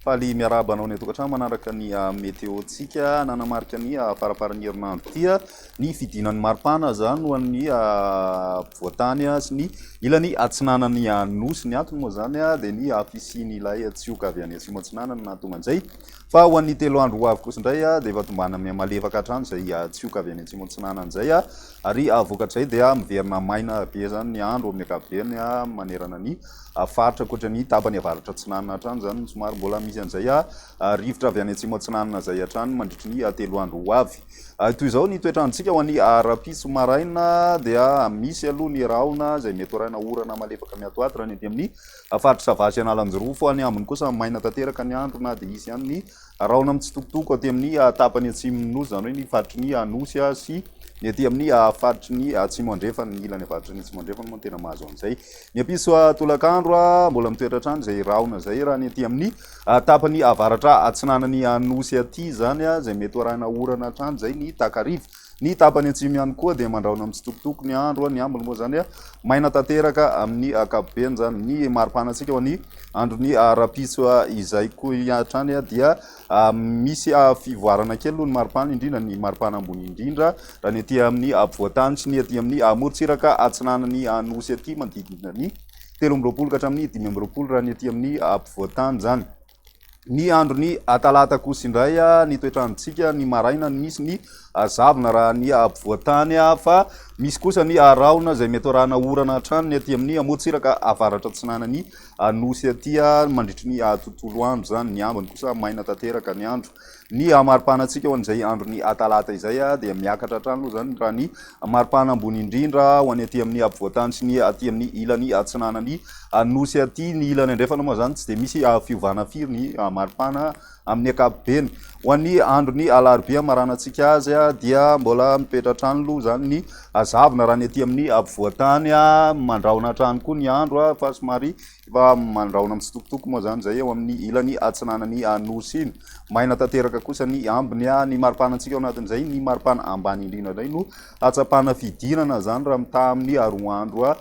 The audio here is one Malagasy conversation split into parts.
Faly miarahaba anao any an-tokantrano manaraka ny météo-ntsika. Nanamarika ny faramparan'ny herinandro ity ny fidinan'ny maripana izany ho an'ny ampovoan-tany sy ny ilany atsinanan'ny Nosy. Ny antony moa izany dia ny fisian'ilay tsioka avy any atsimo atsinanana no nahatonga an'izay. Fa ho an'ny 3 andro ho avy kosa indray dia efa tombana mihamalefaka hatrany izay tsioka avy any atsimo atsinanana izay ary vokatr'izay dia miverina maina be izany ny andro amin'ny ankapobeny manerana ny faritra ankoatra ny tapany avaratra atsinanana hatrany izany no somary mbola misy an'izay rivotra avy any atsimo atsinanana izay hatrany mandritry ny 3 andro ho avy. Toy izao ny toetr'androntsika ho an'ny rahampitso maraina dia misy aloha ny rahona izay mety ho arahina orana malefaka miatoato raha ny aty amin'ny faritry Sava sy Analanjirofo. Any ambiny kosa maina tanteraka ny andro na dia hisy ihany ny Rahona mitsitokotoko aty amin'ny tapany atsimon'ny Nosy, izany hoe ny faritry ny Anosy sy ny aty amin'ny faritry ny Atsimo Andrefana, ny ilany avaratry ny Atsimo Andrefana moa no tena mahazo an'izay. Ny ampitso tolakandro, mbola mitoetra hatrany izay rahona izay raha ny aty amin'ny tapany avaratra atsinanan'ny Anosy aty izany, izay mety ho arahina orana hatrany izay ny takariva. Ny tapany atsimo ihany koa dia mandrahona mitsitokotoko ny andro, ny ambiny moa izany maina tanteraka amin'ny ankapobeny izany. Ny mari-panantsika ho an'ny andron'ny rahampitso izay koa hatrany dia misy fivoarana kely aloha ny mari-pana, indrindra ny mari-pana ambony indrindra raha ny aty amin'ny ampovoan-tany sy ny aty amin'ny morontsiraka atsinanan'ny Nosy aty manodidina ny 23 ka hatramin'ny 25 raha ny aty amin'ny ampovoan-tany izany. Ny andron'ny talata kosa indray ny toetr'androntsika, ny maraina misy ny zavona raha ny ampovoan-tany fa misy kosa ny rahona izay mety arahana orana hatrany ny aty amin'ny morontsiraka avaratra atsinanan'ny Nosy aty mandritry ny tontolo andro izany. Ny ambiny kosa maina tanteraka ny andro. Ny mari-panantsika ho an'izay andron'ny talata izay dia miakatra hatrany aloha izany raha ny maripana ambony indrindra ho an'ny aty amin'ny ampovoan-tany sy ny aty amin'ny ilany atsinanan'ny Nosy aty. Ny ilany andrefana moa izany tsy dia misy fiovana firy ny maripana amin'ny ankapobeny. Ho an'ny andron'ny alarobia hamaranantsika azy dia mbola mitoetra hatrany aloha izany ny zavona raha ny aty amin'ny ampovoan-tany. Mandrahona hatrany koa ny andro fa somary Efa mandrahona mitsitokotoko moa izany izay eo amin'ny ilany atsinanan'ny Nosy iny. Maina tanteraka kosa ny ambiny. Ny mari-panantsika ao anatin'izay, ny mari-pana ambany indrindra indray no hahatsapana fidinana izany raha mitaha amin'ny 2 andro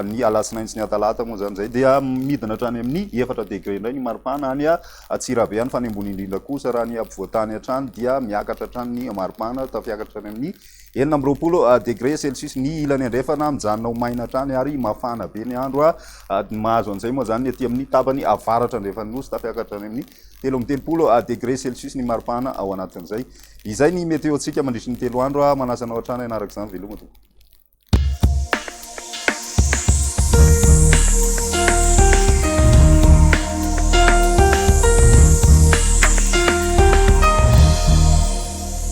ny alatsinainy sy ny atalata moa izany izay dia midina hatrany amin'ny 4 degré indray ny mari-pana any Antsirabe any fa ny ambony indrindra kosa raha ny ampovoan-tany hatrany dia miakatra hatrany ny mari-pana tafiakatra hatrany amin'ny 26 degré celsius ny ilany andrefana, mijanona ho maina hatrany ary mafana be ny andro. Mahazo an'izay moa izany ny aty amin'ny tapany avaratra andrefan'ny Nosy, tafiakatra any amin'ny 33 degré celsius ny maripana ao anatin'izay. Izay ny météo-ntsika mandritry ny 3 andro. Manasa anao hatrany hanaraka izany. Veloma tompoko.